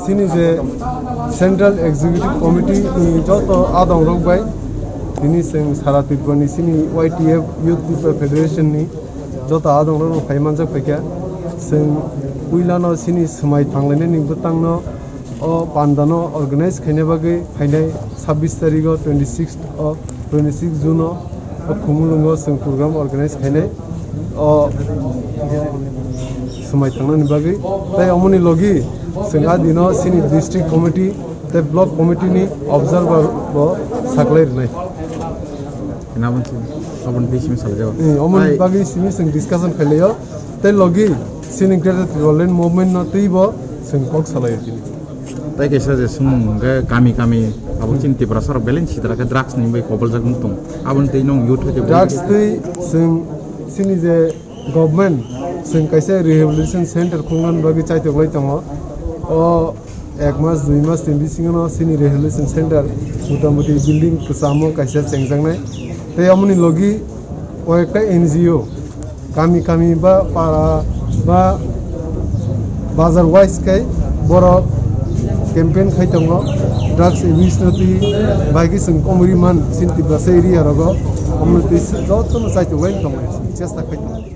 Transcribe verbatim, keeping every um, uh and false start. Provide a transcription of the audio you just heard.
Chini je Central Executive Committee ni joto adong rok bai tini chwng sara Tripura ni chini Y T F Youth People Federation ni joto adong rok no phai manjak phaikha. Chwng puila no chini swmai thanglainai ni bwtang no o panda no organize khaina bagwi phainai sabbish tarikh o, twenty six o, twenty six June o, o Khumulwng o chwng program organize khainai o swmai thangnani bagwi. Tai omoni logi chwng a dino chini district committee tei block committee ni observer bo saklai rwnai. Nabon si, abon tei simi salajao. Eh, omoni bagwi simi chwng discussion khailai o. Tei logi chini Greater Tipraland movement no tei bo chwng kok salai o tini. Tai kaisa je sumung hwnkhe kami kami abo chini Tiprasa rok belai sitra khe drugs ni bai koboljak wng tong. Aboni tei nong youth hai khe drugs tei chwng chini je government chwng kaisa rehabilitation center khungna bagwi chaitok lai tongo. O ek mas dui mas ni bisingo no chini rehabilitation center motamuti building kwchamo kaisa chengjaknai. Tei amoni logi o ekta N G O kami kami ba para ba bazar wise khai borok campaign khai tongo, drugs abuse no twi bai khe chwng komori man chini Tiprasa area rogo, omo twi jotono chaitok lai tongo, chesta khai tongo.